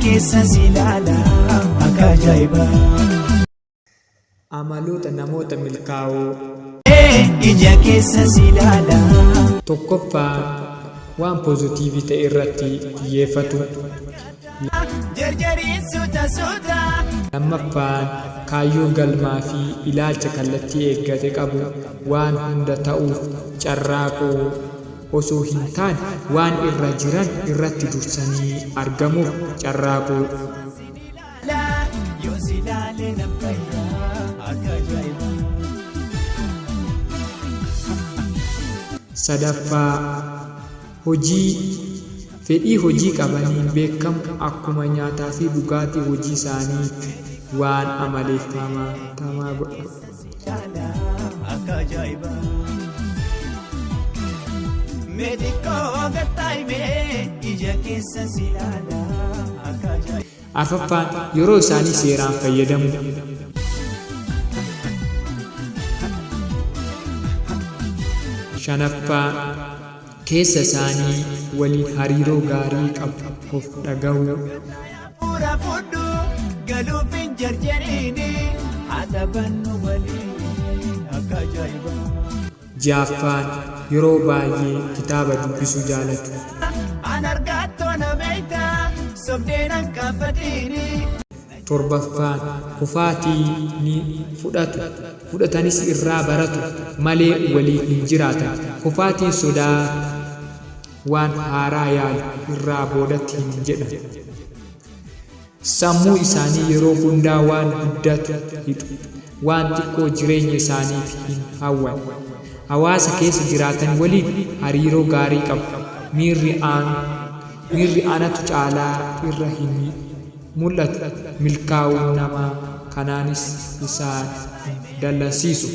keessa si ilaala akka ajaa'ibaa. Amaloota namoota milkaa'oo. Ija keessa si ilaala. Tokkoffaan waan poozitiivii ta'e irratti xiyyeeffatu. Jarjariin suuta suuta. Lammaffaan kaayyoo galmaa fi ilaalcha kallattii eeggate qabu waan hunda ta'uuf carraaquu osoo hin taane waan irra jiran irratti dursanii argamuuf carraaquu. Yoo si ilaale nan fayya akka ajaa'ibaa. Sadaffaa, hojii fedhii hojii qabaniin beekamu akkuma nyaataa fi dhugaatii hojii isaaniif waan amaleeffatamaa godha. Akka ajaa'ibaa. Mee xiqqoo gad taa'imee ija keessa si ilaala akka ajaa'ibaa. Arfaffaan, yeroo isaanii seeraan fayyadamuu. Shanaffaa, keessa isaanii waliin hariiroo gaarii qabu, of dhagahuu. Hafuura fudhu galuuf hin jarjariini haa taphannu waliin akka ajaa'ibaa. Ja'affaan, yeroo baay'ee kitaaba dubbisuu jaalatu. An argattoo na beekta sobdee nan qaanfatiini. Torbaffaan, kufaatii ni fudhatu, fudhatanis irraa baratu malee waliin hin jiraatan. Kufaatiin sodaatu, waan haaraa yaalu irraa boodatti hin jedhan. Sammuu isaanii yeroo hundaa waan guddatu hidhu. Waan xiqqoo jireenya isaaniif hin hawwan. Hawaasa keessa jiraatan waliin hariiroo gaarii qabu. Miirri miirri anatu caalaa irra hin mul'atu. Milkaa'uun nama kanaanis isaan hin dallansiisu.